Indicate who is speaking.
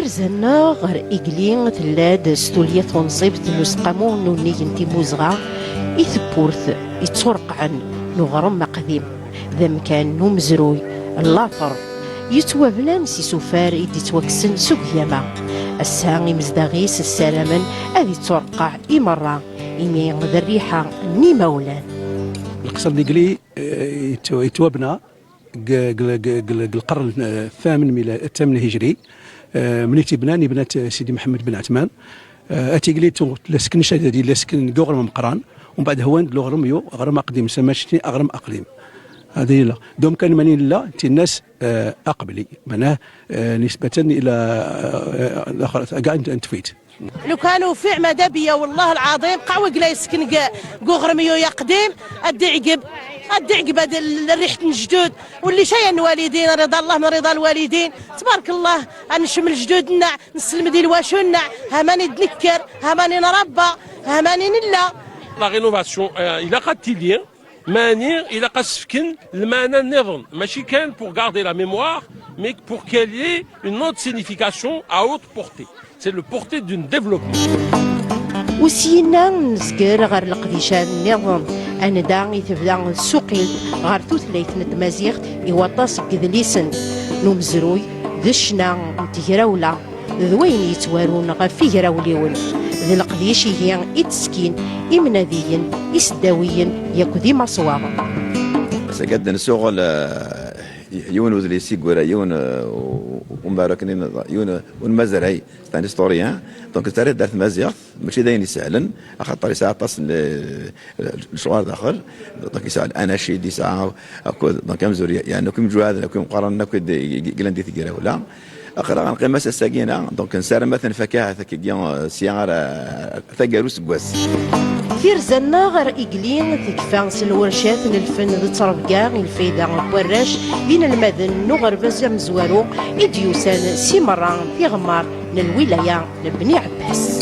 Speaker 1: Tirza-nneɣ ɣer Igli tella-d s tulya tunṣibt n Useqqamu n Unnig n Timmuzɣa i tewwurt yettureqqɛen n uɣrem aqdim, d amkan n umezruy, n later, yettwabnan s isufar i d-yettwakksen seg ugama. Ass-a imezdaɣ-is ssaramen ad yettureqqeɛ i merra, imi d rriḥa n yimawlan.
Speaker 2: Leqser n Igli yettwabna deg lqern الثامن الثامن الهجري، ملي تبنى بنات سيدي محمد بن عثمان اتيقلي لسكن شديد لسكن غرم مقران، ومن بعد هو لغرم يو غرم اقديم سماشتي اغرم اقليم. هذه لا دوم كان ماني لا الناس اقبلي معناه نسبة الى الاخر كاع انتفيت.
Speaker 3: لو كانوا في عمادة بيا والله العظيم قاوي قلا يسكن قغرميو يا قديم ادي عقب ادي عقب هذا ريحه الجدود واللي شاي الوالدين، رضا الله من رضا الوالدين، تبارك الله. نشم الجدودنا، نسلم ديال واشونا، هماني نذكر، هماني نربى، هماني نلا.
Speaker 4: La rénovation إلا قد ماني إلا قد المعنى النظام ماشي كان pour garder la mémoire mais pour qu'elle ait une autre signification à haute portée، c'est le portée d'un développement.
Speaker 1: وسينا نزكر غير القديشان النظام أندا يتبدا السوقي غير تثليت نتمازيغت إواطاس كذليسن نمزروي ذشنا نتجراولا ذوين يتوارون غف يجراوليون. ذي القديش هي إتسكين إمناديين إسداويين ياك ديما صواب.
Speaker 5: سقد نسوغ يون وذلي سيغورا يون ومبارك يون ونمزرعي، c'est un historien، donc تاريخ دارت مازيغ ماشي داين يسهلن خاطر يسعى طاس الشغل داخل، donc يسعى الاناشيد يسعى، donc امزور يعني كم جو هذا كم قارنا كي دي تيغرا ولا اخرى غنقيم الساكينه، donc نسار مثلا فكاهه كي سيان ثاقاروس كواس.
Speaker 1: ثيرزانا غير إقلين تكفى س الورشات ن الفن ذ تربقا الفايدة بوراش بين المدن نغربز مزوارو إديوسان سي مرة في غمار للولاية لبني عباس.